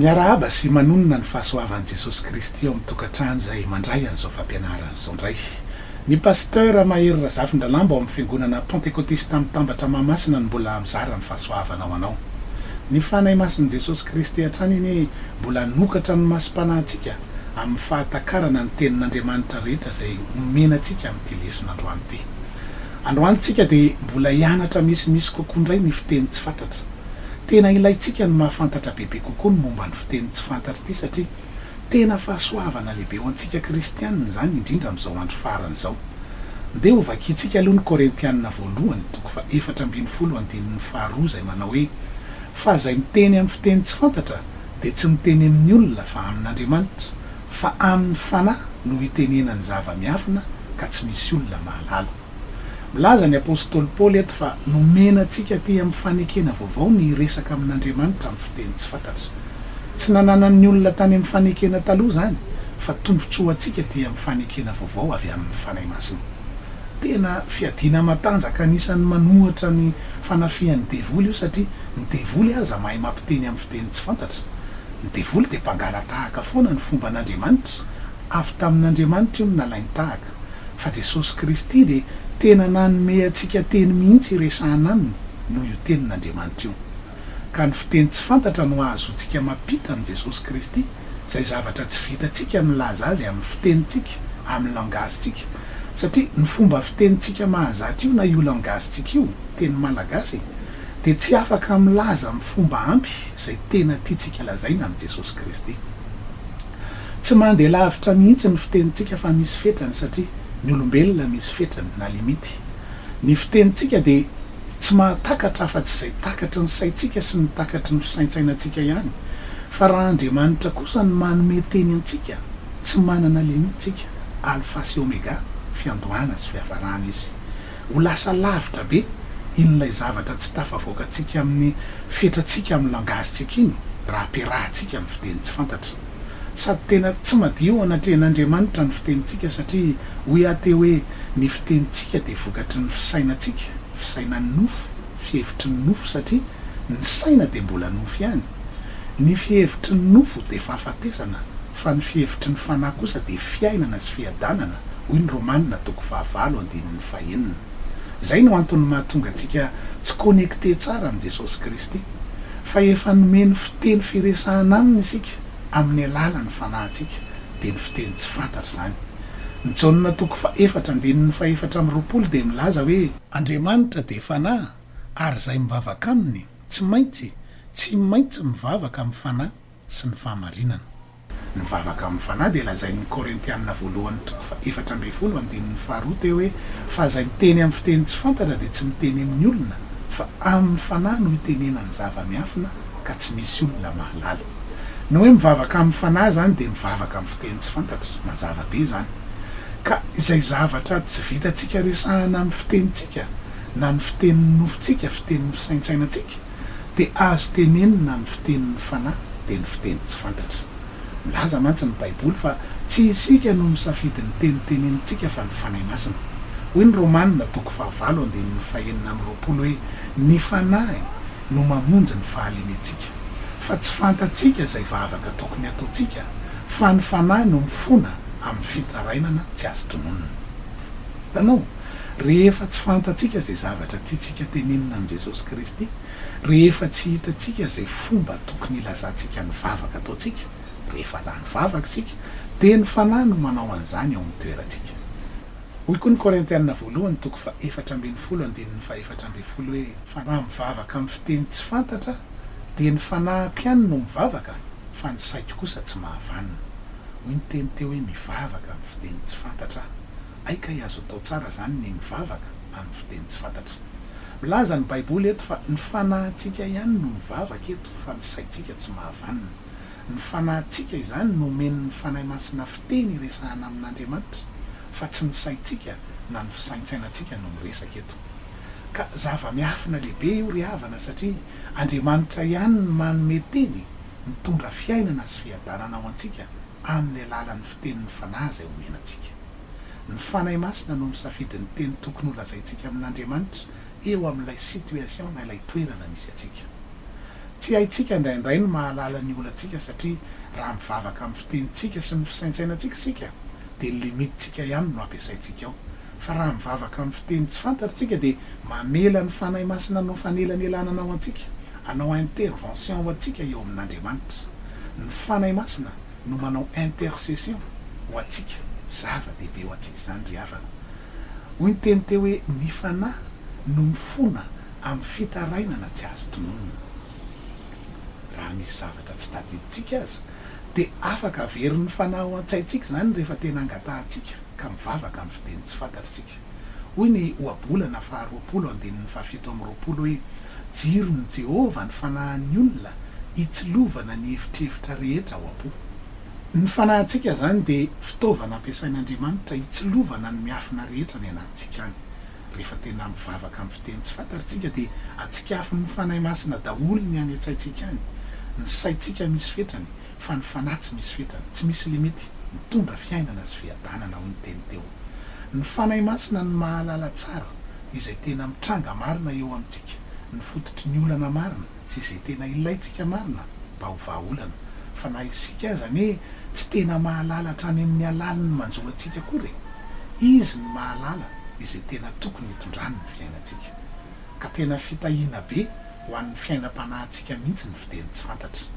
Miarahaba sy manonona ny fahasoavan'i Jesosy Kristy ao amin'ny tokantrano izay mandray an'izao fampianarana izao indray. Ny Pasteur Mahery Razafindralambo ao amin'ny Fiangonana Pantekotista Mitambatra Mahamasina no mbola mizara ny fahasoavana ho anao. Ny Fanahy Masin'i Jesosy Kristy hatrany anie mbola hanokatra ny masom-panahintsika amin'ny fahatakarana ny Tenin'Andriamanitra rehetra izay omena antsika amin'ity lesona androany ity. Androany tsika dia mbola hianatra misimisy kokoa indray ny fiteny tsy fantatra. Tena ilaintsika ny mahafantatra bebe kokoa ny momba ny fiteny tsy fantatra ity satria tena fahasoavana lehibe ho antsika kristianina izany indrindra amin'izao andro farany izao. Ndeha ho vakintsika aloha ny Korintianina voalohany toko faha 14 andininy faharoa izay manao hoe, Fa izay miteny amin'ny fiteny tsy fantatra dia tsy miteny amin'ny olona fa amin'Andriamanitra, fa amin'ny fanahy no itenenany zava-miafina ka tsy misy olona mahalala. Milaza ny apostoly Paoly eto fa nomena antsika aty amin'ny fanekena vaovao ny hiresaka amin'Andriamanitra amin'ny fiteny tsy fantatra. Tsy nananan'ny olona tany amin'ny fanekena taloha izany, fa tombontsoantsika aty amin'ny fanekena vaovao avy amin'ny Fanahy Masina. Tena fiadiana matanjaka anisan'ny manohatra ny fanafihan'ny devoly io satria ny devoly aza mahay mampiteny amin'ny fiteny tsy fantatra. Ny devoly dia mpangala-tahaka foana ny fomban'Andriamanitra, avy tamin'Andriamanitra io no nalain-tahaka. Fa Jesosy Kristy dia tena nanome antsika teny mihitsy hiresahana Aminy noho io tenin'Andriamanitra io. Ka ny fiteny tsy fantatra no ahazoantsika mampita amin'i Jesosy Kristy izay zavatra tsy vitantsika milaza azy amin'ny fitenintsika, amin'ny langage-tsika. Satria ny fomba fitenintsika mahazatra io na io langage-tsika io, teny malagasy, dia tsy afaka milaza amin'ny fomba ampy izay tena tiantsika lazaina amin'i Jesosy Kristy. Tsy mandeha lavitra mihitsy ny fitenintsika fa misy fetrany satria ny olombelona misy fetrany na limite. Ny fitenintsika dia tsy mahatakatra afa-tsy izay takatry ny saintsika sy ny takatry ny fisaintsainantsika ihany fa raha Andriamanitra kosa no manome teny antsika, tsy manana limite tsika, Alpha sy Omega, fiandohana sy fiafarana Izy. Ho lasa lavitra be iny ilay zavatra tsy tafavoakantsika amin'ny fetrantsika amin'ny langage-tsika iny raha ampiarahantsika amin'ny fiteny tsy fantatra. Sady tena tsy madio eo anatrehan'Andriamanitra ny fitenintsika satria hoy aho teo hoe ny fitenintsika dia vokatry ny fisainantsika, fisainan'ny nofo, fihevitry ny nofo satria ny saina dia mbola nofo ihany. Ny fihevitry ny nofo dia fahafatesana fa ny fihevitry ny fanahy kosa dia fiainana sy fiadanana, hoy ny Romana toko fahavalo andininy fahenina. Izay no antony mahatonga antsika tsy connecté tsara amin'i Jesosy Kristy. Fa efa nomeny fiteny firesahana aminy isika amin'ny alalan'ny fanahintsika, dia ny fiteny tsy fantatra izany. Ny Jaona toko fahefatra andininy faha-24 dia milaza hoe. Andriamanitra dia Fanahy ary izay mivavaka Aminy tsy maintsy tsy maintsy mivavaka amin'ny Fanahy sy ny fahamarinana. Ny vavaka amin'ny Fanahy dia lazain'ny Korintiana voalohany toko faha-14 andininy faharoa teo hoe, Fa izay miteny amin'ny fiteny tsy fantatra dia tsy miteny amin'ny olona, fa amin'ny Fanahy no itenenany zava-miafina ka tsy misy olona mahalala. Ny hoe mivavaka amin'ny Fanahy izany dia mivavaka amin'ny fiteny tsy fantatra, mazava be izany. Ka izay zavatra tsy vitantsika resahana amin'ny fitenintsika na ny fitenin'ny nofontsika, fitenin'ny fisaintsainantsika, dia azo tenenina amin'ny fitenin'ny fanahy, dia ny fiteny tsy fantatra. Milaza mantsy ny Baiboly fa tsy isika no misafidy ny teny tenenintsika fa ny Fanahy Masina. Hoy ny Romana toko fahavalo andininy fahenina amby 20 hoe, Ny Fanahy no mamonjy ny fahalementsika. Fa tsy fantatsika izay vavaka tokony hataontsika, fa ny Fanahy no mifona amin'ny fitarainana tsy azo tononina. Hitanao? Rehefa tsy fantatsika izay zavatra tiantsika tenenina amin'i Jesosy Kristy, rehefa tsy hitantsika izay fomba tokony hilazantsika ny vavaka ataontsika, rehefa lany vavaka isika, dia ny Fanahy no manao an'izany eo amin'ny toerantsika. Hoy koa ny Korintiana voalohany toko faha-14 andininy faha-14 hoe, Fa raha mivavaka amin'ny fiteny tsy fantatra aho, dia ny fanahiko ihany no mivavaka, fa ny saiko kosa tsy mahavanona. Hoy ny teny teo hoe mivavaka amin'ny fiteny tsy fantatra aho. Hay kay azo atao tsara zany ny mivavaka amin'ny fiteny tsy fantatra. Milaza ny baiboly eto fa ny fanahintsika ihany no mivavaka eto fa ny saintsika tsy mahavanona. Ny fanahintsika izany no omen'ny Fanahy Masina fiteny iresahana amin'Andriamanitra fa tsy ny saintsika na ny fisaintsainantsika no miresaka eto. Ka zava-miafina lehibe io ry havana satria Andriamanitra ihany no manome teny mitondra fiainana sy fiadanana ho antsika amin'ny alalan'ny fitenin'ny Fanahy izay omena antsika. Ny Fanahy Masina no misafidy ny teny tokony holazaintsika amin'Andriamanitra eo amin'ilay situation na ilay toerana misy antsika. Tsy haintsika indraindray ny mahalala ny olantsika satria raha mivavaka amin'ny fitenintsika sy ny fisaintsainantsika isika dia ny limite-tsika ihany no ampiasaintsika ao. Fa raha mivavaka amin'ny fiteny tsy fantatr'tsika dia mamela ny Fanahy Masina hanao fanelanelanana ho antsika, hanao intervention ho antsika eo amin'Andriamanitra. Ny Fanahy Masina no manao intercession ho antsika, zava-dehibe ho antsika izany ry havana. Hoy ny teny teo hoe ny Fanahy no mifona amin'ny fitarainana tsy azo tononina. Raha misy zavatra tsy tadidintsika aza dia afaka averin'ny Fanahy ao an-tsaintsika izany rehefa tena angatahantsika ka mivavaka amin'ny fiteny tsy fantatr'isika. Hoy ny Ohabolana faharoapolo andininy fahafito amby roapolo hoe, Jiron'i Jehovah ny fanahin'ny olona hitsilovana ny efitrefitra rehetra ao am-po. Ny fanahintsika izany dia fitaovana ampiasain'Andriamanitra hitsilovana ny miafina rehetra any anatintsika any. Rehefa tena mivavaka amin'ny fiteny tsy fantatr'isika dia atsikafon'ny Fanahy Masina daholo ny any an-tsaintsika any. Ny saintsika misy fetrany fa ny fanahy tsy misy fetrany, tsy misy limite, mitondra fiainana sy fiadanana hoy ny teny teo. Ny Fanahy Masina no mahalala tsara izay tena mitranga marina eo amintsika, ny fototry ny olana marina sy izay tena ilaintsika marina mba ho vahaolana. Fa na isika aza anie tsy tena mahalala hatrany amin'ny halalin'ny manjo antsika akory e! Izy no mahalala izay tena tokony hitondrany ny fiainantsika. Ka tena fitahiana be ho an'ny fiainam-panahintsika mihitsy ny fiteny tsy fantatra.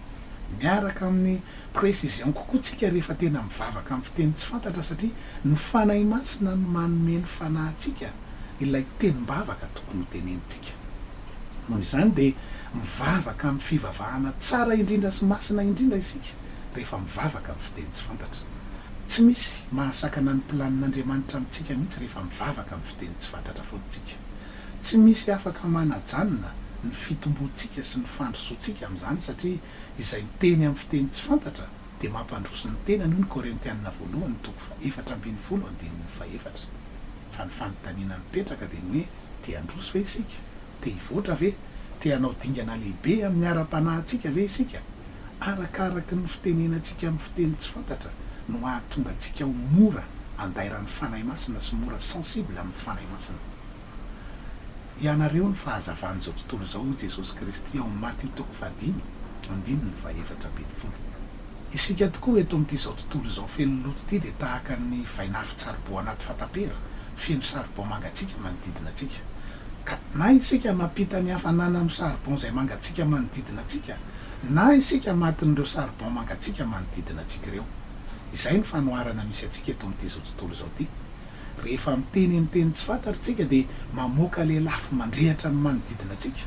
Miaraka amin'ny précision kokoa tsika rehefa tena mivavaka amin'ny fiteny tsy fantatra satria ny Fanahy Masina no manome ny fanahintsika ilay tenim-bavaka tokony ho tenenintsika. Noho izany dia mivavaka amin'ny fivavahana tsara indrindra sy masina indrindra isika rehefa mivavaka amin'ny fiteny tsy fantatra. Tsy misy mahasakana ny planin'Andriamanitra amintsika mihitsy rehefa mivavaka amin'ny fiteny tsy fantatra foana tsika. Tsy misy afaka manajanona ny fitomboantsika sy ny fandrosoantsika amin'izany satria izay miteny amin'ny fiteny tsy fantatra dia mampandroso ny tenany hoy ny Korintiana voalohany toko faha-14 andininy fahefatra. Fa ny fanontaniana mipetraka dia ny hoe te handroso ve isika? Te hivoatra ve? Te hanao dingana lehibe amin'ny ara-panahintsika ve isika? Arakaraky ny fitenenantsika amin'ny fiteny tsy fantatra no hahatonga antsika ho mora andairan'ny Fanahy Masina sy mora sensible amin'ny Fanahy Masina. Ianareo no fahazavan'izao tontolo izao hoy Jesosy Kristy ao amin'ny Matio toko fahadimy andininy faha-14. Isika tokoa eto amin'ity izao tontolo izao feno loto ity dia tahaka ny vainafon-tsaribô anaty fatapera feno saribon mangatsiaka manodidina antsika. Ka na isika mampita ny hafanana amin'ny saribon izay mangatsiaka manodidina antsika na isika matin'ireo saribon mangatsiaka manodidina antsika ireo. Izay no fanoharana misy antsika eto amin'ity izao tontolo izao ity. Rehefa miteny amin'ny teny tsy fantatra isika dia mamoaka lelafo mandrehatra ny manodidina antsika,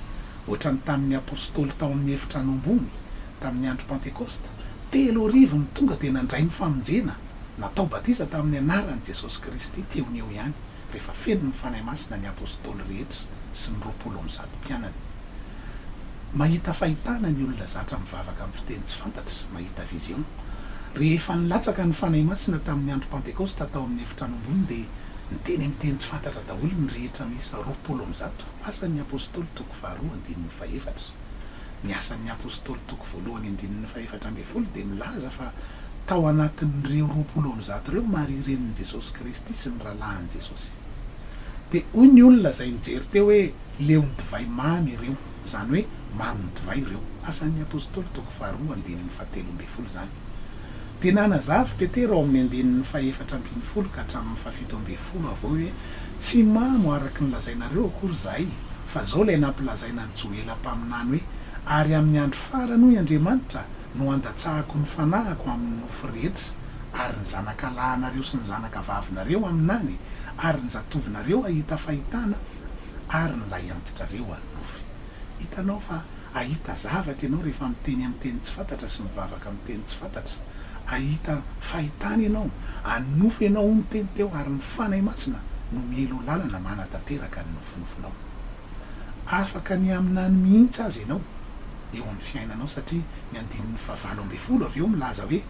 ohatran'ny tamin'ny Apostoly tao amin'ny efitrano ambony tamin'ny andro Pantekosta, 3000 no tonga dia nandray ny famonjena, natao batisa tamin'ny anaran'i Jesosy Kristy teo no eo ihany, rehefa feno ny Fanahy Masina ny Apostoly rehetra sy ny 120 mpianany. Mahita fahitana ny olona zatra mivavaka amin'ny fiteny tsy fantatra, mahita vision. Rehefa nilatsaka ny Fanahy Masina tamin'ny andro Pantekosta tao amin'ny efitrano ambony dia niteny amin'ny teny tsy fantatra daholo ny rehetra miisa 120, Asan'ny Apostoly toko faharoa andininy fahefatra. Ny Asan'ny Apostoly toko voalohany andininy fahefatra ambin'ny folo dia milaza fa tao anatin'ireo 120 ireo Maria renin'i Jesosy Kristy sy ny rahalahin'i Jesosy. Dia hoy ny olona izay nijery teo hoe leon'ny divay mamy ireo, izany hoe mamin'ny divay ireo. Asan'ny Apostoly toko faharoa andininy fahatelo ambin'ny folo izany. Dia nanazava i Petera ao amin'ny andininy fahefatra ambin'ny folo ka hatramin'ny fahafito ambin'ny folo avy eo hoe, Tsy mamo araka ny lazainareo akory izahay, fa izao ilay nampilazaina an'i Joela mpaminany hoe, Ary amin'ny andro farany, hoy Andriamanitra, no handatsahako ny fanahiko amin'ny nofo rehetra, ary ny zanakalahinareo sy ny zanakavavinareo haminany, ary ny zatovonareo hahita fahitana, ary ny lahiantitrareo hanonofy. Hitanao fa hahita zavatra ianao rehefa miteny amin'ny teny tsy fantatra sy mivavaka amin'ny teny tsy fantatra. Hahita fahitana ianao, hanonofy ianao hoy ny teny teo, ary ny Fanahy Masina no mielo lalana manatanteraka ny nofinofinao. Afaka ny haminany mihitsy aza ianao eo amin'ny fiainanao satria ny andininy fahavalo ambin'ny folo avy eo milaza hoe,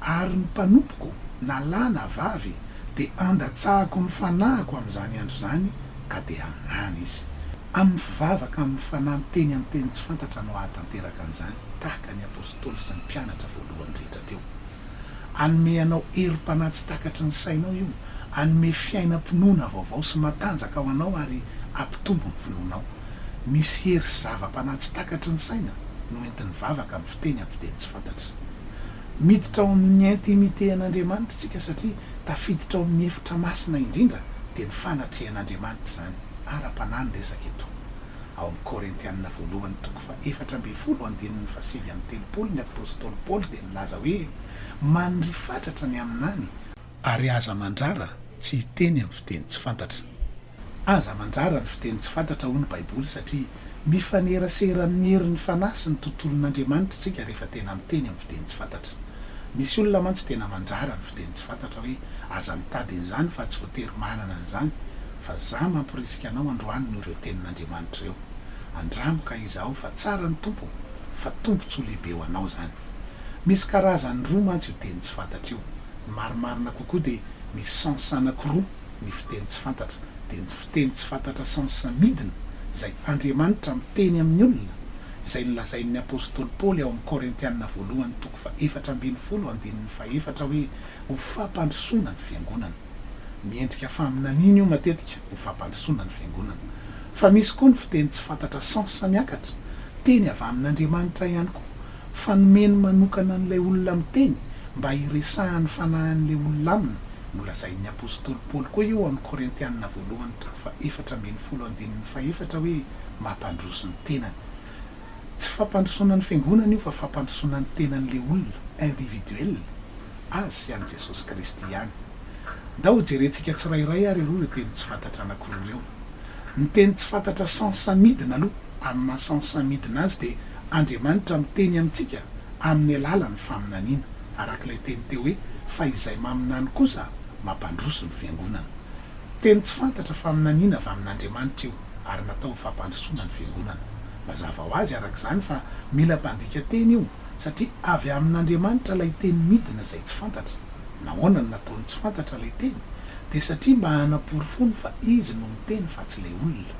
Ary ny mpanompoko, na lahy na vavy, dia handatsahako ny fanahiko amin'izany andro izany, ka dia haminany izy. Amin'ny fivavaka amin'ny fanahy miteny amin'ny teny tsy fantatra no hahatanteraka an'izany, tahaka ny Apostoly sy ny mpianatra voalohany rehetra teo. Hanome anao herim-panahy tsy takatry ny sainao io, hanome fiainam-pinoana vaovao sy matanjaka ho anao ary hampitombo ny finoanao. Misy hery sy zava-panahy tsy takatry ny saina. no enti-nivavaka amin'ny fiteny amin'ny fiteny tsy fantatra. Miditra ao amin'ny intimité an'Andriamanitra isika satria tafiditra ao amin'ny efitra masina indrindra dia ny fanatrehan'Andriamanitra izany, ara-panahy ny resaka eto. Ao amin'ny Korintiana voalohany toko faha-14 andininy faha-39 ny apostoly Paoly dia nilaza hoe, Maniria fatratra ny haminany, ary aza mandrara tsy hiteny amin'ny fiteny tsy fantatra. Aza mandrara ny fiteny tsy fantatra hoy ny Baiboly satria mifanerasera amin'ny herin'ny fanahy sy ny tontolon'Andriamanitra isika rehefa tena miteny amin'ny fiteny tsy fantatra. Misy olona mantsy tena mandrara ny fiteny tsy fantatra hoe aza mitady an'izany fa tsy voatery manana an'izany fa za mamporisika anao androany noho ireo tenin'Andriamanitra ireo. Andramo ka izahao fa tsara ny Tompo fa tombontsoa lehibe ho anao izany. Misy karazany roa mantsy io teny tsy fantatra io. Ny marimarina kokoa dia misy sens anakiroa ny fiteny tsy fantatra, dia ny fiteny tsy fantatra sens midina, izay Andriamanitra miteny amin'ny olona, izay nolazain'ny apostoly Paoly ao amin'ny Korintiana voalohany toko faha-14 andininy fahefatra hoe ho fampandrosoana ny fiangonana. Miendrika faminaniana io matetika ho fampandrosoana ny fiangonana. Fa misy koa ny fiteny tsy fantatra sens miakatra, teny avy amin'Andriamanitra ihany koa, fa nomeny manokana an'ilay olona miteny mba hiresahan'ny fanahin'ilay olona aminy, Nolazain'ny apostoly Paoly koa io ao amin'ny Korintiana voalohany toko faha-14 andininy fahefatra hoe mampandroso ny tenany. Tsy fampandrosoana ny fiangonana io fa fampandrosoana ny tenan'ilay olona, individuel, azy sy an'i Jesosy Kristy ihany. Ndao hojerentsika tsirairay ary aloha ireo teny tsy fantatra anankiroa ireo. Ny teny tsy fantatra sens midina aloha, amin'ny maha sens midina azy dia Andriamanitra miteny amintsika amin'ny alalan'ny faminaniana, araka ilay teny teo hoe fa izay maminany kosa mampandroso ny fiangonana. Teny tsy fantatra faminaniana avy amin'Andriamanitra io ary natao ho fampandrosoana ny fiangonana. Mazava ho azy araka izany fa mila mpandika teny io satria avy amin'Andriamanitra ilay teny midina izay tsy fantatra. Nahoana no nataony tsy fantatra ilay teny? Dia satria mba hanaporofoany fa izy no miteny fa tsy ilay olona.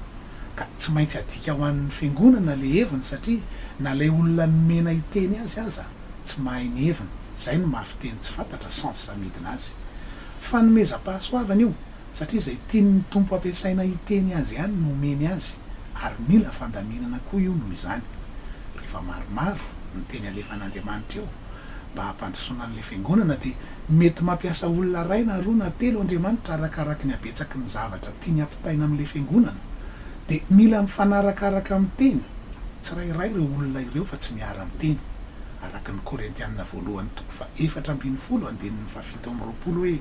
Ka tsy maintsy adika ho an'ny fiangonana ilay heviny satria na ilay olona nomena hiteny azy aza tsy mahay ny heviny, izay no maha fiteny tsy fantatra sens midina azy. Fanomezam-pahasoavana io satria izay tian'ny Tompo ampiasaina hiteny azy ihany no omeny azy ary mila fandaminana koa io noho izany. Rehefa maromaro ny teny alefan'Andriamanitra eo mba hampandrosoana an'ilay fiangonana dia mety mampiasa olona iray na roa na telo Andriamanitra arakaraky ny habetsaky ny zavatra tiany ampitaina amin'ilay fiangonana dia mila mifanarakaraka amin'ny teny tsirairay ireo olona ireo fa tsy miara-miteny araka ny Korintiana voalohany toko faha-14 andininy faha-27 hoe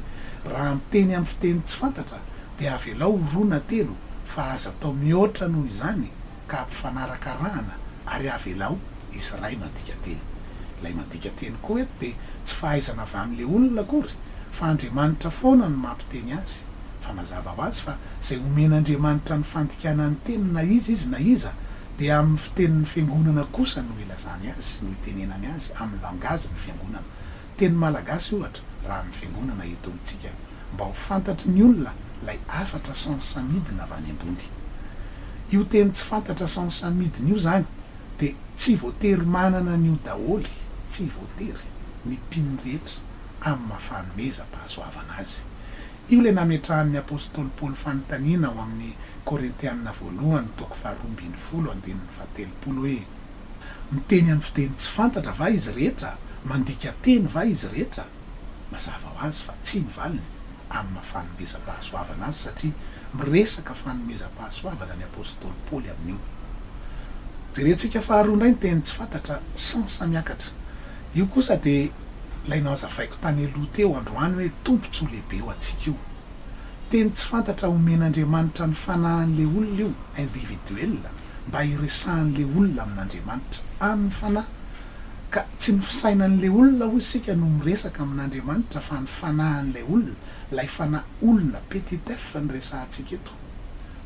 raha miteny amin'ny fiteny tsy fantatra dia avelao ho roa na telo fa aza atao mihoatra noho izany ka ampifanarakarahana ary avelao hisy ray mandika teny. Ilay mandika teny koa eto dia tsy fahaizana avy amin'ilay olona akory fa Andriamanitra foana no mampiteny azy. Fa mazava ho azy fa izay omen'Andriamanitra ny fandikana ny teny na iza izy na iza dia amin'ny fitenin'ny fiangonana kosa no ilazany azy, no itenenany azy, amin'ny langage ny fiangonana. Teny malagasy ohatra raha amin'ny fiangonana eto amintsika mba ho fantatry ny olona ilay hafatra sens midina avy any ambony. Io teny tsy fantatra sens midina io izany dia tsy voatery manana an'io daholo, tsy voatery, ny mpino rehetra amin'ny maha fanomezam-pahasoavana azy. Io ilay nametrahan'ny apostoly Paoly fanontaniana ao amin'ny Korintiana voalohany toko faharoa ambinifolo andininy fahatelopolo hoe, Miteny amin'ny fiteny tsy fantatra va izy rehetra? Mandika teny va izy rehetra? Mazava ho azy fa tsia ny valiny amin'ny maha fanomezam-pahasoavana azy satria miresaka fanomezam-pahasoavana ny apostoly Paoly amin'io. Jerentsika faharoa indray ny teny tsy fantatra sens miakatra. Io kosa dia ilay nohazavaiko tany aloha teo androany hoe tombontsoa lehibe ho antsika io. Teny tsy fantatra omen'Andriamanitra ny fanahin'ilay olona io, individuel, mba hiresahan'ilay olona amin'Andriamanitra, amin'ny fanahy. Ka tsy ny fisainan'ilay olona hoy isika no miresaka amin'Andriamanitra fa ny fanahin'ilay olona, ilay fanahy olona, petit f, no resahantsika eto.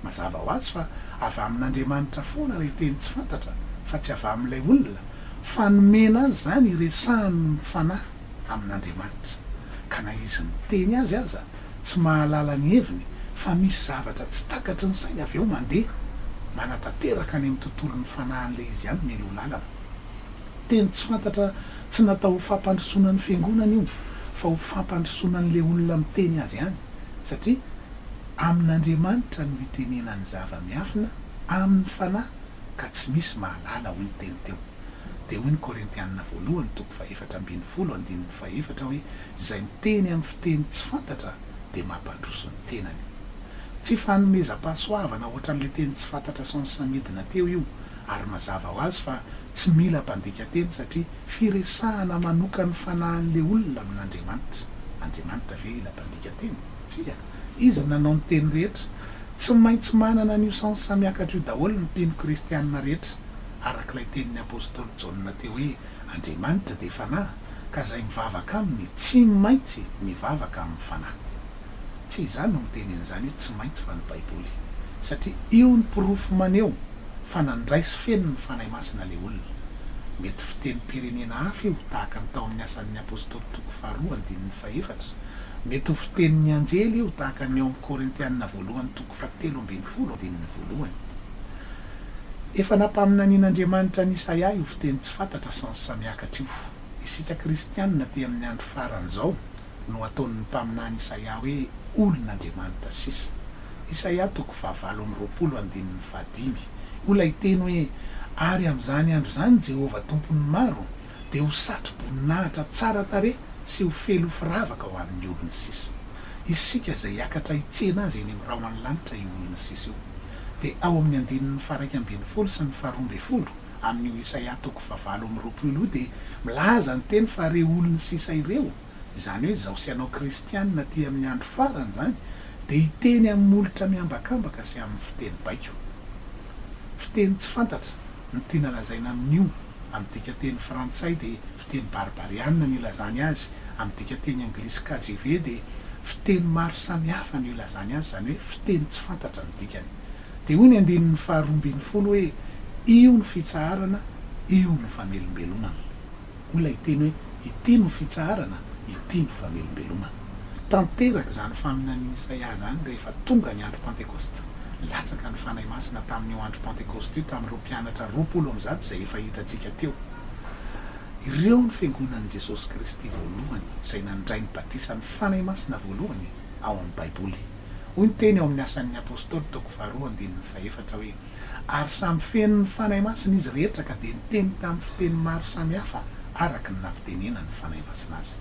Mazava ho azy fa avy amin'Andriamanitra foana ilay teny tsy fantatra fa tsy avy amin'ilay olona, fa nomena azy izany hiresahany ny fanahy amin'Andriamanitra. Ka na izy miteny azy aza tsy mahalala ny heviny fa misy zavatra tsy takatry ny sainy avy eo mandeha manatanteraka any amin'ny tontolon'ny fanahin'ilay izy ihany mialoha lalana. Teny tsy fantatra tsy natao ho fampandrosoana ny fiangonana io fa ho fampandrosoana an'ilay olona miteny azy ihany satria amin'Andriamanitra no itenenany zava-miafina amin'ny fanahy ka tsy misy mahalala hoy ny teny teo. Dia hoy ny Korintianina voalohany toko fahefatra ambinifolo andininy fahefatra hoe izay miteny amin'ny fiteny tsy fantatra dia mampandroso ny tenany. Tsy fanomezam-pahasoavana ohatran'ilay teny tsy fantatra sens midina teo io ary mazava ho azy fa tsy mila mpandika teny satria firesahana manokan'ny fanahin'ilay olona amin'Andriamanitra. Andriamanitra ve hila mpandika teny? Tsia. Izy no nanao ny teny rehetra. Tsy maintsy manana an'io sens miakatra io daholo ny mpino kristianina rehetra, araka ilay tenin'ny apostoly Jaona teo hoe Andriamanitra dia fanahy, ka izay mivavaka aminy tsy maintsy mivavaka amin'ny fanahy. Tsy izaho no miteny an'izany hoe tsy maintsy fa ny Baiboly. Satria io ny porofo maneho fa nandray sy feno ny Fanahy Masina ilay olona. Mety fitenim-pirenena hafa io tahaka ny tao amin'ny Asan'ny Apostoly toko faharoa andininy fahefatra. Mety ho fitenin'ny anjely io tahaka ny ao amin'ny Korintiana voalohany toko fahatelo ambinifolo andininy voalohany. Efa nampaminanian'Andriamanitra an'i Isaia io fiteny tsy fantatra sans miakatra io. Isika kristianina aty amin'ny andro farany izao no ataon'ny mpaminany Isaia hoe olon'Andriamanitra sisa. Isaia toko fahavalo amby roapolo andininy fahadimy. Io ilay teny hoe, Ary amin'izany andro izany Jehovah Tompon'ny maro dia ho satro-boninahitra tsara tarehy sy ho felo firavaka ho an'ny olony sisa. Isika izay hiakatra hitsena azy eny amin'ny rahon'ny lanitra io olony sisa io. Dia ao amin'ny andininy faha-iraika ambinifolo sy ny faharoa ambinifolo amin'io Isaia toko fahavalo amby roapolo io dia milaza ny teny fa ireo olony sisa ireo, izany hoe izaho sy ianao kristianina aty amin'ny andro farany izany, dia hiteny amin'ny molotra miambakambaka sy amin'ny fiteny baiko. Fiteny tsy fantatra no tiana lazaina amin'io, amin'ny dikanteny frantsay dia fiteny barbariana no ilazany azy, amin'ny dikanteny anglisy KJV dia fiteny maro samihafa no ilazany azy, izany hoe fiteny tsy fantatra no dikany. Dia hoy ny andininy faharoa ambinifolo hoe, Io no fitsaharana, io no famelombelomana. Hoy ilay teny hoe, Ity no fitsaharana, ity no famelombelomana. Tanteraka izany faminanian'i Isaia izany rehefa tonga ny andro Pantekosta. Latsaka ny Fanahy Masina tamin'io andro Pantekosta io tamin'ireo mpianatra 120 izay efa hitantsika teo. Ireo no Fiangonan'i Jesosy Kristy voalohany izay nandray ny batisan'ny Fanahy Masina voalohany ao amin'ny Baiboly. Hoy ny teny ao amin'ny Asan'ny Apostoly toko faharoa andininy fahefatra hoe, Ary samy feno ny Fanahy Masina izy rehetra ka dia niteny tamin'ny fiteny maro samy hafa araka ny nampitenenan'ny Fanahy Masina azy.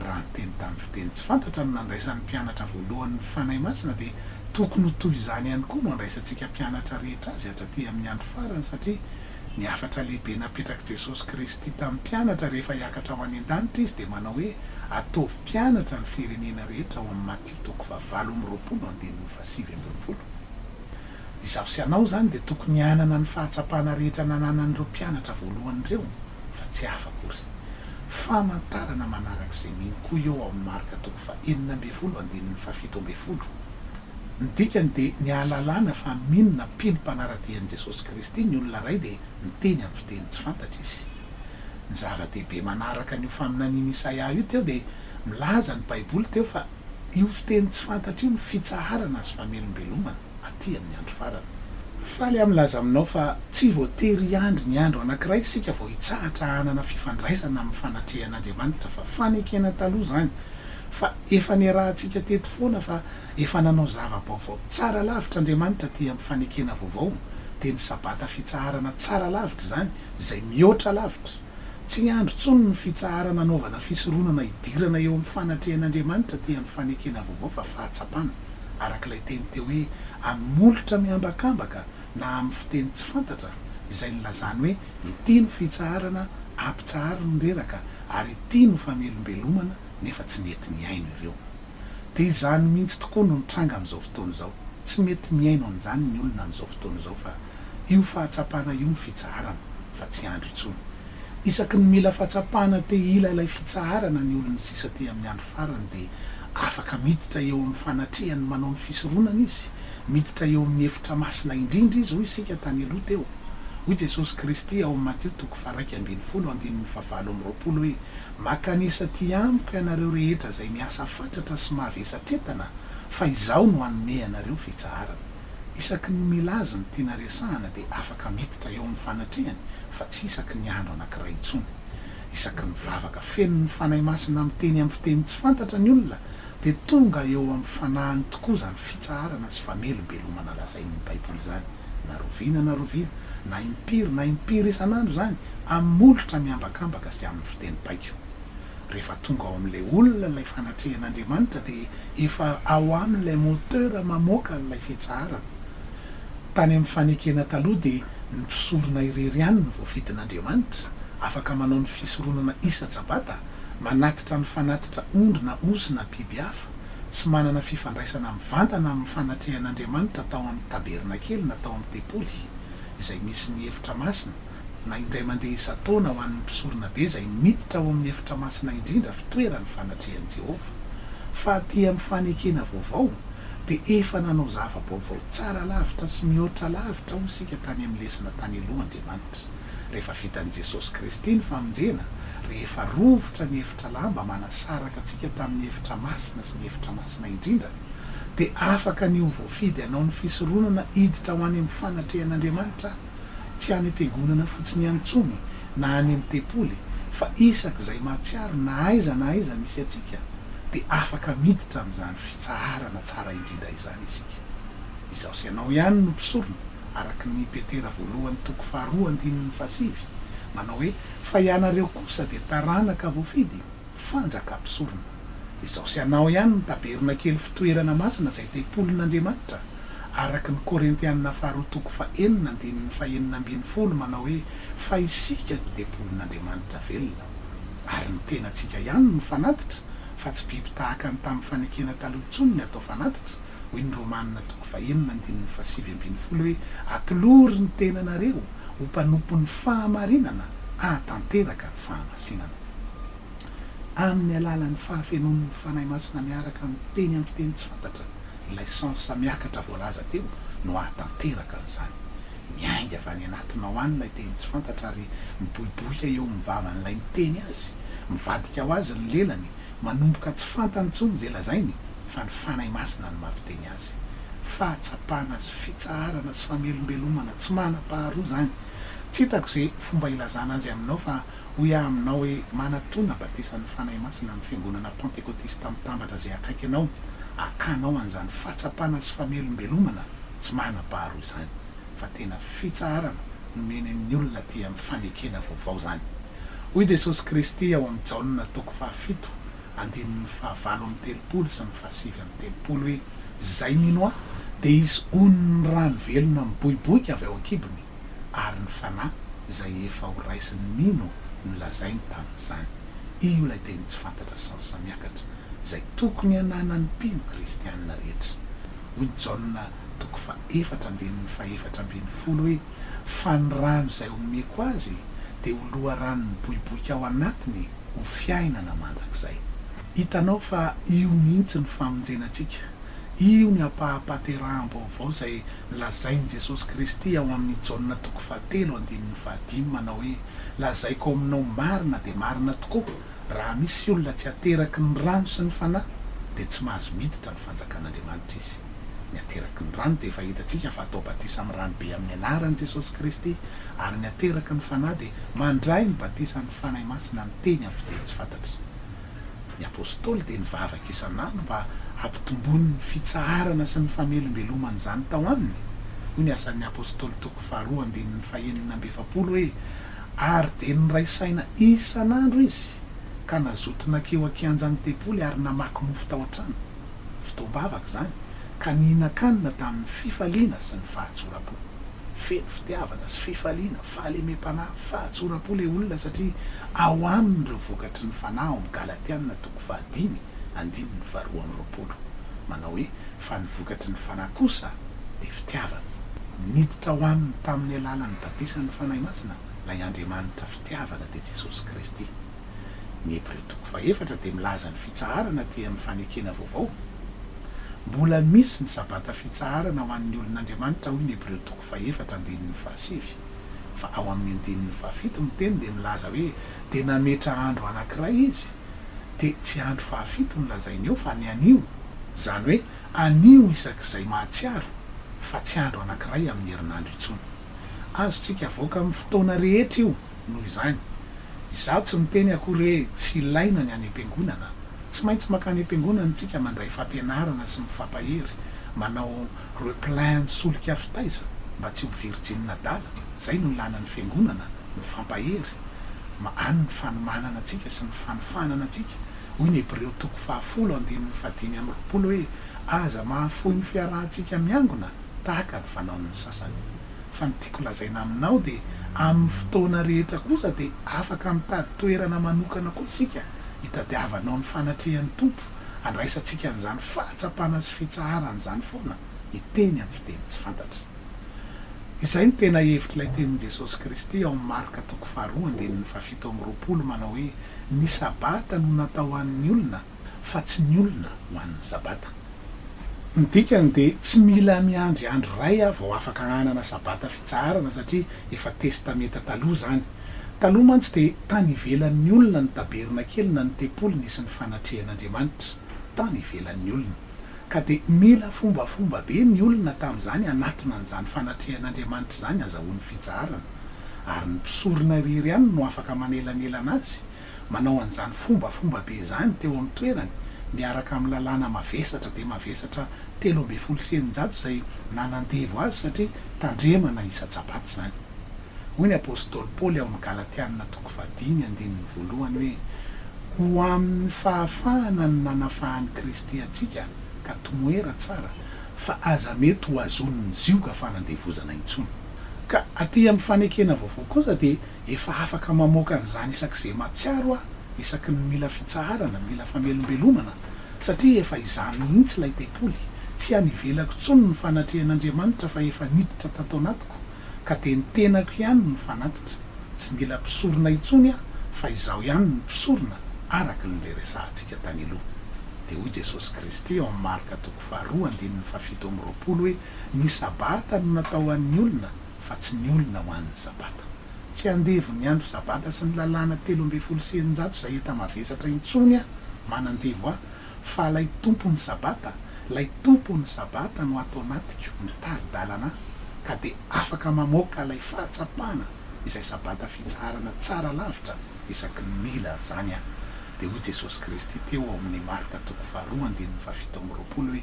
Raha niteny tamin'ny fiteny tsy fantatra no nandraisan'ny mpianatra voalohany ny Fanahy Masina dia tokony ho toy izany ihany koa no andraisantsika mpianatra rehetra azy hatraty amin'ny andro farany satria ny hafatra lehibe napetrak'i Jesosy Kristy tamin'ny mpianatra rehefa hiakatra ho any an-danitra Izy dia manao hoe ataovy mpianatra ny firenena rehetra ao amin'ny Matio toko fahavalo amby roapolo andininy fahasivy ambinifolo. Izaho sy ianao izany dia tokony hanana ny fahatsapana rehetra nananan'ireo mpianatra voalohany ireo, fa tsy hafa akory. Famantarana manaraka izay mino koa io ao amin'ny Marka toko fahenina ambinifolo andininy fahafito ambinifolo. Ny dikany dia ny hahalalana fa mino na mpino mpanara-dia an'i Jesosy Kristy ny olona iray dia miteny amin'ny fiteny tsy fantatra izy. Ny zava-dehibe manaraka an'io faminanian'i Isaia io teo dia milaza ny Baiboly teo fa Io fiteny tsy fantatra io ny fitsaharana sy famelombelomana aty amin'ny andro farany. Faly aho milaza aminao fa tsy voatery hiandry ny andro anankiray isika vao hitsahatra hanana fifandraisana amin'ny fanatrehan'Andriamanitra fa fanekena taloha izany fa efa niarahantsika teto foana fa efa nanao zava-baovao tsara lavitra Andriamanitra aty amin'ny fanekena vaovao dia ny sabata fitsaharana tsara lavitra izany izay mihoatra lavitra Tsy niandry intsony ny fitsaharana hanaovana fisoronana hidirana eo amin'ny fanatrehan'Andriamanitra aty amin'ny fanekena vaovao fa fahatsapana, araka ilay teny teo hoe amin'ny molotra miambakambaka na amin'ny fiteny tsy fantatra, izay nilazany hoe ity no fitsaharana ampitsaharo ny reraka ary ity no famelombelomana nefa tsy nety nihaino ireo. Dia izany mihitsy tokoa no mitranga amin'izao fotoana izao. Tsy mety mihaino an'izany ny olona amin'izao fotoana izao fa io fahatsapana io ny fitsaharana fa tsy andro intsony. Isaky ny mila fahatsapana te hila ilay fitsaharana ny olony sisa aty amin'ny andro farany dia afaka miditra eo amin'ny fanatrehany manao ny fisoronana izy, miditra eo amin'ny efitra masina indrindra izy hoy isika tany aloha teo. Hoy Jesosy Kristy ao amin'ny Matio toko faha-11 andininy fahavalo amby roapolo hoe, Makanesa aty amiko ianareo rehetra izay miasa fatratra sy mavesatretana fa izaho no hanome anareo fitsaharana. Isaky ny milaza ny tiana resahana dia afaka miditra eo amin'ny fanatrehany fa tsy isaky ny andro anankiray intsony. Isaky ny vavaka feno ny Fanahy Masina miteny amin'ny fiteny tsy fantatra ny olona dia tonga eo amin'ny fanahiny tokoa izany fitsaharana sy famelombelomana lazain'ny Baiboly izany. Na roviana na roviana, na impiry na impiry isan'andro izany, amin'ny molotra miambakambaka sy amin'ny fiteny baiko. Rehefa tonga ao amin'ilay olona ilay fanatrehan'Andriamanitra dia efa ao aminy ilay moteur mamoaka an'ilay fitsaharana. Tany amin'ny fanekena taloha dia ny mpisorona irery ihany no voafidin'Andriamanitra, afaka manao ny fisoronana isa-tsabata, manatitra ny fanatitra ondry na osy na biby hafa, tsy manana fifandraisana mivantana amin'ny fanatrehan'Andriamanitra tao amin'ny tabernakely na tao amin'ny tempoly, izay misy ny efitra masina, na indray mandeha isan-taona ho an'ny mpisoronabe izay miditra ao amin'ny efitra masina indrindra, fitoeran'ny fanatrehan'i Jehovah. Fa aty amin'ny fanekena vaovao, dia efa nanao zava-baovao tsara lavitra sy mihoatra lavitra hoy isika tany amin'ny lesona tany aloha Andriamanitra. Rehefa vitan'i Jesosy Kristy ny famonjena, rehefa rovitra ny efitra lamba manasaraka antsika tamin'ny efitra masina sy ny efitra masina indrindra, dia afaka ny ho voafidy hanao ny fisoronana hiditra ho any amin'ny fanatrehan'Andriamanitra, tsy any am-piangonana fotsiny ihany intsony na any amin'ny tempoly, fa isak'izay mahatsiaro na aiza na aiza misy antsika, dia afaka miditra amin'izany fitsaharana tsara indrindra izany isika. Izaho sy ianao ihany no mpisorona, araka ny Petera voalohany toko faharoa andininy fahasivy, manao hoe, Fa ianareo kosa dia taranaka voafidy, fanjakà-mpisorona. Izaho sy ianao ihany no tabernakely fitoerana masina izay tempolin'Andriamanitra, araka ny Korintiana faharoa toko fahenina andininy fahenina 16 manao hoe, Fa isika tempolin'Andriamanitra velona. Ary ny tenantsika ihany no fanatitra, fa tsy biby tahaka ny tamin'ny fanekena taloha intsony ny atao fanatitra, hoy ny Romana toko fahenina andininy fahasivy 12 hoe, Atolory ny tenanareo ho mpanompon'ny fahamarinana hahatanteraka ny fahamasinana. Amin'ny alalan'ny fahafenoan'ny Fanahy Masina miaraka amin'ny teny amin'ny fiteny tsy fantatra, ilay sens miakatra voalaza teo no hahatanteraka an'izany. Miainga avy any anatinao any ilay teny tsy fantatra ary miboiboika eo amin'ny vavan'ilay miteny azy. Mivadika ho azy ny lelany, manomboka tsy fantany intsony izay lazainy fa ny Fanahy Masina no mampiteny azy. Fahatsapana sy fitsaharana sy famelombelomana tsy manam-paharoa izany. Tsy hitako izay fomba hilazana azy aminao fa Hoy aho aminao hoe, Manatona batisan'ny Fanahy Masina amin'ny fiangonana Pentekotista mitambatra izay akaiky anao, hakanao an'izany fahatsapana sy famelombelomana tsy manam-paharoa izany. Fa tena fitsaharana nomeny ny olona aty amin'ny fanekena vaovao izany. Hoy Jesosy Kristy ao amin'ny Jaona toko fahafito, andininy fahavalo amby 30 sy ny fahasivy amby 30 hoe, Izay mino Ahy, dia hisy onin'ny rano velona miboiboika avy ao an-kibony. ary ny Fanahy izay efa ho raisin'ny mino no lazainy tamin'izany. Io ilay teny tsy fantatra sens miakatra izay tokony hananan'ny mpino kristianina rehetra. Hoy Jaona toko fahefatra andininy faha-14 hoe, Fa ny rano izay omeko azy dia ho loharano miboiboika ao anatiny ho fiainana mandrakizay. Hitanao fa io mihitsy ny famonjena antsika. Io ny ampaham-pahateraham-baovao izay Lazain'i Jesosy Kristy ao amin'ny Jaona toko fahatelo andininy fahadimy manao hoe, Lazaiko aminao marina dia marina tokoa, raha misy olona tsy ateraky ny rano sy ny Fanahy, dia tsy mahazo miditra ny fanjakan'Andriamanitra izy. Ny ateraky ny rano dia efa hitantsika fa atao batisa amin'ny rano be amin'ny anaran'i Jesosy Kristy, ary ny ateraky ny Fanahy dia mandray ny batisan'ny Fanahy Masina miteny amin'ny fiteny tsy fantatra. Ny Apostoly dia nivavaka isan'andro mba hampitomboany ny fitsaharana sy ny famelombelomana izany tao aminy. Hoy ny Asan'ny Apostoly toko faharoa andininy fahenina amby 40 hoe, Ary dia niray saina isan'andro izy, ka nazoto nankeo an-kianjan'ny tempoly ary namaky mofo tao an-trano. Fotoam-bavaka izany, ka nihinan-kanina tamin'ny fifaliana sy ny fahatsoram-po. Feno fitiavana sy fifaliana, fahalemem-panahy, fahatsoram-po ilay olona satria ao aminy ireo vokatry ny Fanahy ao amin'ny Galatiana toko fahadimy andininy faharoa amby 20 manao hoe fa ny vokatry ny Fanahy kosa dia fitiavana. Niditra ao aminy tamin'ny alalan'ny batisan'ny Fanahy Masina ilay Andriamanitra fitiavana dia Jesosy Kristy. Ny Hebreo toko fahefatra dia milaza ny fitsaharana aty amin'ny fanekena vaovao. Mbola misy ny Sabata fitsaharana ho an'ny olon'Andriamanitra hoy ny Hebreo toko fahefatra andininy fahasivy. Fa ao amin'ny andininy fahafito ny teny dia milaza hoe dia nametra andro anankiray izy, dia tsy andro fahafito no lazainy eo fa ny anio, izany hoe anio isak'izay mahatsiaro fa tsy andro anankiray amin'ny herinandro intsony. Azontsika avoaka amin'ny fotoana rehetra io noho izany. Izaho tsy miteny akory hoe tsy ilaina ny any am-piangonana. Tsy maintsy mankany am-piangonana isika mandray fampianarana sy mifampahery, manao replein ny solika fitaiza. mba tsy ho virjiny adala, izay no ilana ny fiangonana, mifampahery, ma any ny fanomanana antsika sy ny fanofanana antsika, hoy ny Hebreo toko fahafolo andininy fahadimy amby 20 hoe, Aza mahafoy ny fiarahantsika miangona tahaka ny fanaon'ny sasany. Fa ny tiako lazaina aminao dia amin'ny fotoana rehetra kosa dia afaka mitady toerana manokana koa isika hitadiavanao ny fanatrehan'ny Tompo, handraisantsika an'izany fahatsapana sy fitsaharana izany foana hiteny amin'ny fiteny tsy fantatra. Izay no tena hevitr'ilay tenin'i Jesosy Kristy ao amin'ny Marka toko faharoa andininy fahafito amby 20 manao hoe, Ny Sabata no natao ho an'ny olona fa tsy ny olona ho an'ny Sabata. Ny dikany dia tsy mila miandry andro iray aho vao afaka hanana Sabata fitsaharana satria efa Testamenta Taloha izany. Taloha mantsy dia tany ivelan'ny olona ny tabernakely na ny tempoly nisy ny fanatrehan'Andriamanitra. Tany ivelan'ny olona. Ka dia mila fombafomba be ny olona tamin'izany hanatona an'izany fanatrehan'Andriamanitra izany hazahoany fitsaharana. Ary ny mpisorona irery ihany no afaka manelanelana azy, manao an'izany fombafomba be izany teo amin'ny toerany, miaraka amin'ny lalàna mavesatra dia mavesatra 613 izay nanandevo azy satria tandremana isa-tsabato izany. Hoy ny apostoly Paoly ao amin'ny Galatiana toko fahadimy andininy voalohany hoe, Ho amin'ny fahafahana no nanafahan'i Kristy antsika, ka tomoera tsara, fa aza mety ho hazonin'ny zioga fanandevozana intsony. Ka aty amin'ny fanekena vaovao kosa dia efa afaka mamoaka an'izany isak'izay mahatsiaro aho, isaky ny mila fitsaharana, mila famelombelomana, satria efa izaho mihitsy ilay tempoly, tsy any ivelako intsony ny fanatrehan'Andriamanitra fa efa niditra tato anatiko, ka dia ny tenako ihany no fanatitra, tsy mila mpisorona intsony aho fa izaho ihany no mpisorona araka ny le resahantsika tany aloha. Dia hoy Jesosy Kristy ao amin'ny Marka toko faharoa andininy fahafito amby 20 hoe ny sabata no natao ho an'ny olona fa tsy ny olona ho an'ny sabata. Tsy andevon'ny andro sabata sy ny lalàna 613 izay enta-mavesatra intsony aho manandevo ahy Fa ilay Tompon'ny Sabata, ilay Tompon'ny Sabata no ato anatiko, mitari-dalana ahy, ka dia afaka mamoaka ilay fahatsapana izay Sabata fitsaharana tsara lavitra isaky ny mila an'izany aho. Dia hoy Jesosy Kristy teo ao amin'ny Marka toko faharoa andininy fahafito amby 20 hoe,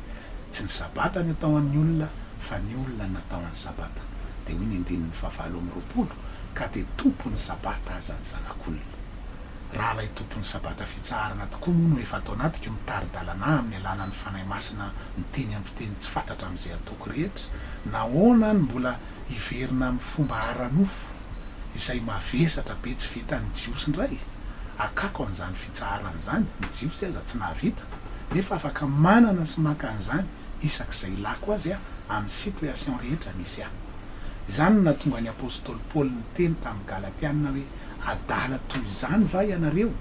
Tsy ny Sabata ny atao an'ny olona, fa ny olona no natao an'ny Sabata. Dia hoy ny andininy fahavalo amby 20, Ka dia Tompon'ny Sabata aza ny Zanak'olona. Raha ilay Tompon'ny Sabata fitsaharana tokoa moa no efa ato anatiko mitari-dalana ahy amin'ny alalan'ny Fanahy Masina miteny amin'ny fiteny tsy fantatra amin'izay ataoko rehetra, nahoana aho no mbola hiverina amin'ny fomba ara-nofo izay mavesatra be tsy vitan'ny Jiosy indray? Akako an'izany fitsaharana izany, ny Jiosy aza tsy nahavita, nefa afaka manana sy maka an'izany isak'izay ilako azy aho amin'ny situation rehetra misy ahy. Izany no nahatonga ny apostoly Paoly niteny tamin'ny Galatiana hoe, Adala toy izany va ianareo,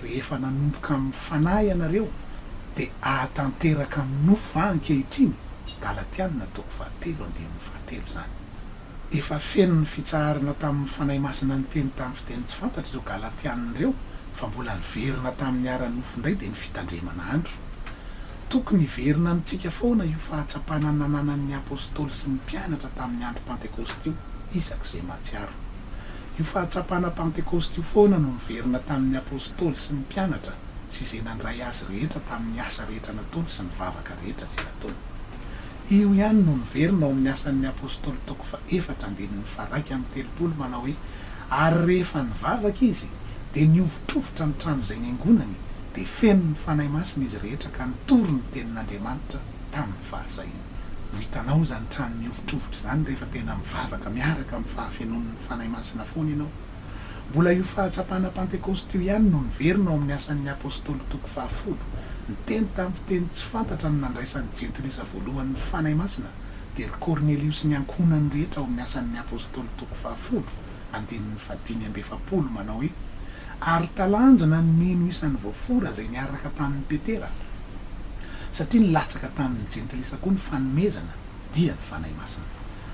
rehefa nanomboka amin'ny fanahy ianareo, dia hahatanteraka amin'ny nofo va ankehitriny? Galatiana toko fahatelo andininy fahatelo izany. Efa feno ny fitsaharana tamin'ny Fanahy Masina niteny tamin'ny fiteny tsy fantatra ireo Galatiana ireo, fa mbola niverina tamin'ny ara-nofo indray dia ny fitandremana andro. Tokony hiverina amintsika foana io fahatsapana nananan'ny Apostoly sy ny mpianatra tamin'ny andro Pantekosta io, isak'izay mahatsiaro. Io fahatsapana Pantekosta io foana no niverina tamin'ny Apostoly sy ny mpianatra sy izay nandray azy rehetra tamin'ny asa rehetra nataony sy ny vavaka rehetra izay nataony. Io ihany no niverina ao amin'ny Asan'ny Apostoly toko fahefatra andininy faha-31 manao hoe, Ary rehefa nivavaka izy, dia nihovitrovitra ny trano izay niangonany, dia feno ny Fanahy Masina izy rehetra ka nitory ny tenin'Andriamanitra tamin'ny fahasahiana. Ho hitanao izany trano mihovitrovitra izany rehefa tena mivavaka miaraka amin'ny fahafenoan'ny Fanahy Masina foana ianao. Mbola io fahatsapana Pantekosta io ihany no niverina ao amin'ny Asan'ny Apostoly toko fahafolo. Niteny tamin'ny fiteny tsy fantatra no nandraisan'ny Jentilisa voalohany ny Fanahy Masina, dia ry Kornelio sy ny ankohonany rehetra ao amin'ny Asan'ny Apostoly toko fahafolo, andininy fahadimy amby 40 manao hoe, Ary talanjona ny mino isan'ny voafora izay niaraka tamin'i Petera, satria nilatsaka tamin'ny Jentilisa koa ny fanomezana, dia ny Fanahy Masina.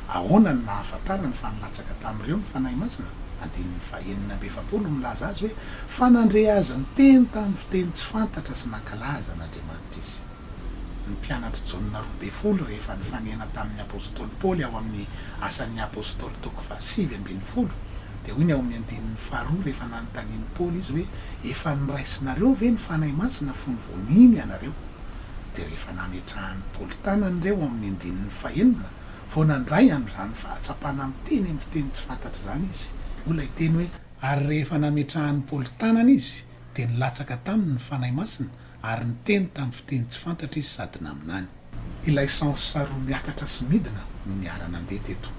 Ahoana no nahafantarany fa nilatsaka tamin'ireo ny Fanahy Masina? Andininy fahenina amby 40 milaza azy hoe, Fa nandre azy niteny tamin'ny fiteny tsy fantatra sy nankalaza an'Andriamanitra izy. Ny mpianatr'i Jaona 12 rehefa nifanena tamin'ny apostoly Paoly ao amin'ny Asan'ny Apostoly toko faha-19 dia hoy ny ao amin'ny andininy faharoa rehefa nanontanian'i Paoly izy hoe, Efa noraisinareo ve ny Fanahy Masina fony vao nino ianareo? Dia rehefa nametrahan'i Paoly tanana ireo ao amin'ny andininy fahenina. Vao nandray an'izany fahatsapana miteny amin'ny fiteny tsy fantatra izany izy, hoy ilay teny hoe, Ary rehefa nametrahan'i Paoly tanana izy, dia nilatsaka taminy ny Fanahy Masina, ary niteny tamin'ny fiteny tsy fantatra izy sady naminany. Ilay sens roa miakatra sy midina no niara-nandeha teto.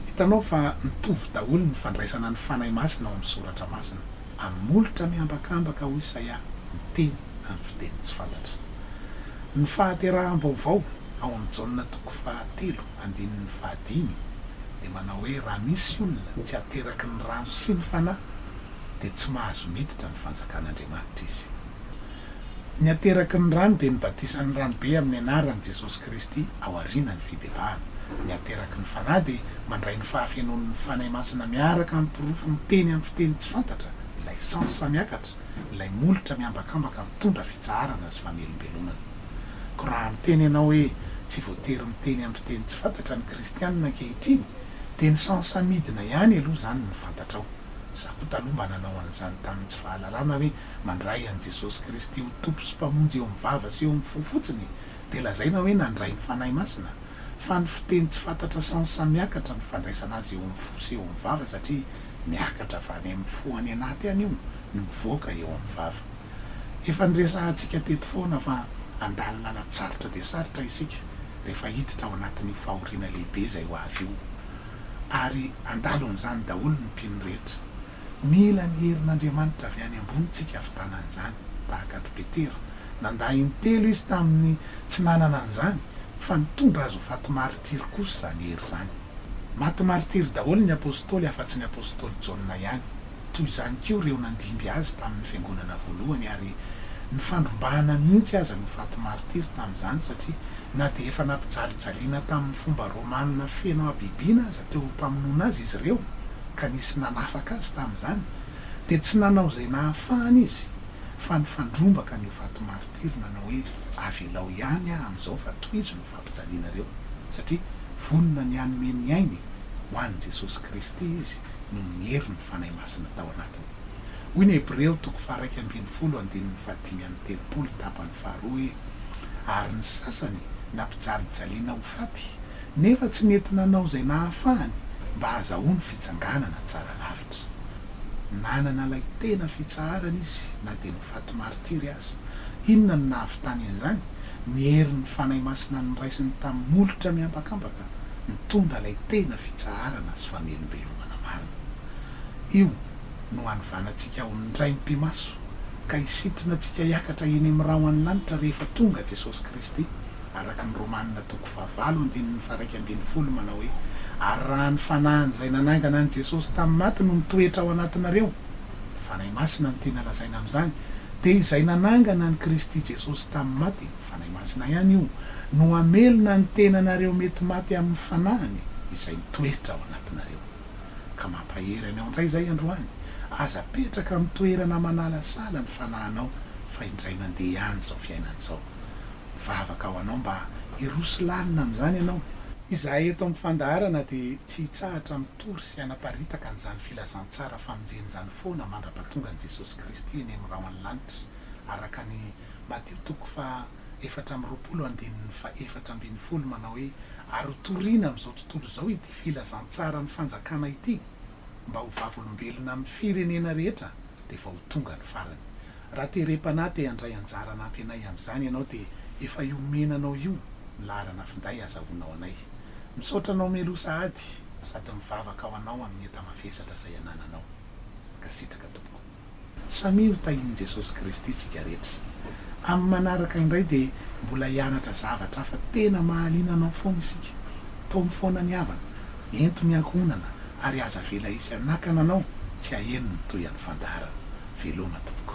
Hitanao fa mitovy daholo ny fandraisana ny Fanahy Masina ao amin'ny Soratra Masina. Amin'ny molotra mihambakambaka hoy Isaia, miteny amin'ny fiteny tsy fantatra. Ny fahateraham-baovao ao amin'ny Jaona toko fahatelo andininy fahadimy dia manao hoe raha misy olona tsy ateraky ny rano sy ny Fanahy dia tsy mahazo miditra ny fanjakan'Andriamanitra izy. Ny ateraky ny rano dia ny batisan'ny ranobe amin'ny anaran'i Jesosy Kristy aorianan'ny fibebahana. Ny ateraky ny Fanahy dia mandray ny fahafenoan'ny Fanahy Masina miaraka amin'ny porofo miteny amin'ny fiteny tsy fantatra, ilay sens miakatra, ilay molotra mihambakambaka mitondra fitsaharana sy famelombelomana. Koa raha miteny ianao hoe tsy voatery miteny amin'ny fiteny tsy fantatra ny kristianina ankehitriny dia ny sens midina ihany aloha izany no fantatrao. Za koa taloha mba nanao an'izany tamin'ny tsy fahalalana hoe mandray an'i Jesosy Kristy ho Tompo sy Mpamonjy eo amin'ny vava sy eo amin'ny fo fotsiny dia lazaina hoe nandray ny Fanahy Masina, fa ny fiteny tsy fantatra sens miakatra ny fandraisana azy eo amin'ny fo sy eo amin'ny vava satria miakatra avy any amin'ny fo any anaty any io no mivoaka eo amin'ny vava. Efa niresahantsika teto foana fa handalo lalan-tsarotra dia sarotra isika rehefa hiditra ao anatin'io fahoriana lehibe izay ho avy io. Ary handalo an'izany daholo ny mpino rehetra. Mila ny herin'Andriamanitra avy any ambony tsika hahavitana an'izany, tahaka an-dry Petera. Nandà intelo izy tamin'ny tsy nanana an'izany, fa nitondra azy ho faty martiry kosa izany hery izany. Maty martiry daholo ny apostoly afa-tsy ny apostoly Jaona ihany. Toy izany koa ireo nandimby azy tamin'ny fiangonana voalohany ary ny fandrombahana mihitsy aza no faty martiry tamin'izany satria na dia efa nampijalijaliana tamin'ny fomba romana feno habibiana aza teo am-pamonoana azy izy ireo ka nisy nanafaka azy tamin'izany, dia tsy nanao izay nahafahany izy, fa nifandrombaka ny ho faty martiry nanao hoe, Avelao ihany aho amin'izao fa tohizo ny fampijalianareo, satria vonona ny hanome ny ainy ho an'i Jesosy Kristy izy noho ny herin'ny Fanahy Masina tao anatiny. Hoy ny Hebreo toko faha-11 andininy faha-35 tapany faharoa hoe, Ary ny sasany nampijalijaliana ho faty, nefa tsy nety nanao izay nahafahany mba hahazahoany fitsanganana tsara lavitra. Nanana ilay tena fitsaharana izy na dia ho faty martiry aza. Inona no nahavitany an'izany? Ny herin'ny Fanahy Masina noraisiny tamin'ny molotra miambakambaka nitondra ilay tena fitsaharana sy famelombelomana marina. Io no hanovana antsika ho indray mipi-maso ka hisintona antsika hiakatra eny amin'ny rahon'ny lanitra rehefa tonga Jesosy Kristy. Araka ny Romana toko fahavalo andininy faha-11 manao hoe, Ary raha ny Fanahin'izay nanangana an'i Jesosy tamin'ny maty no mitoetra ao anatinareo, ny Fanahy Masina no tiana lazaina amin'izany, dia izay nanangana an'i Kristy Jesosy tamin'ny maty, ny Fanahy Masina ihany io, no hamelona ny tenanareo mety maty amin'ny Fanahiny izay mitoetra ao anatinareo. Ka mampahery anao indray izay androany, aza apetraka amin'ny toerana manalasala ny fanahinao fa indray mandeha ihany izao fiainana izao. Mivavaka ho anao mba hiroso lalina amin'izany ianao. Izahay eto amin'ny fandaharana dia tsy hitsahatra mitory sy hanaparitaka an'izany filazantsara famonjena izany foana mandra-patongan'i Jesosy Kristy eny amin'ny rahon'ny lanitra, araka ny Matio toko faha 24 andininy faha 14 manao hoe, Ary ho torina amin'izao tontolo izao ity filazantsaran'ny fanjakana ity, mba ho vavolombelona amin'ny firenena rehetra, dia vao ho tonga ny farany. Raha terem-panahy te handray anjara hanampy anay amin'izany ianao dia efa io omena anao io ny laharana finday azahoanao anay. Misaotra anao mialoha sahady sady mivavaka ho anao amin'ny enta-mavesatra izay anananao. Mankasitraka tompoko. Samia ho tahian'i Jesosy Kristy isika rehetra. Amin'ny manaraka indray dia mbola hianatra zavatra hafa tena mahaliana anao foana isika. Taomy foana ny havana, ento ny ankohonana ary aza avela hisy hanakana anao tsy haheno ny tohian'ny fandaharana. Veloma tompoko.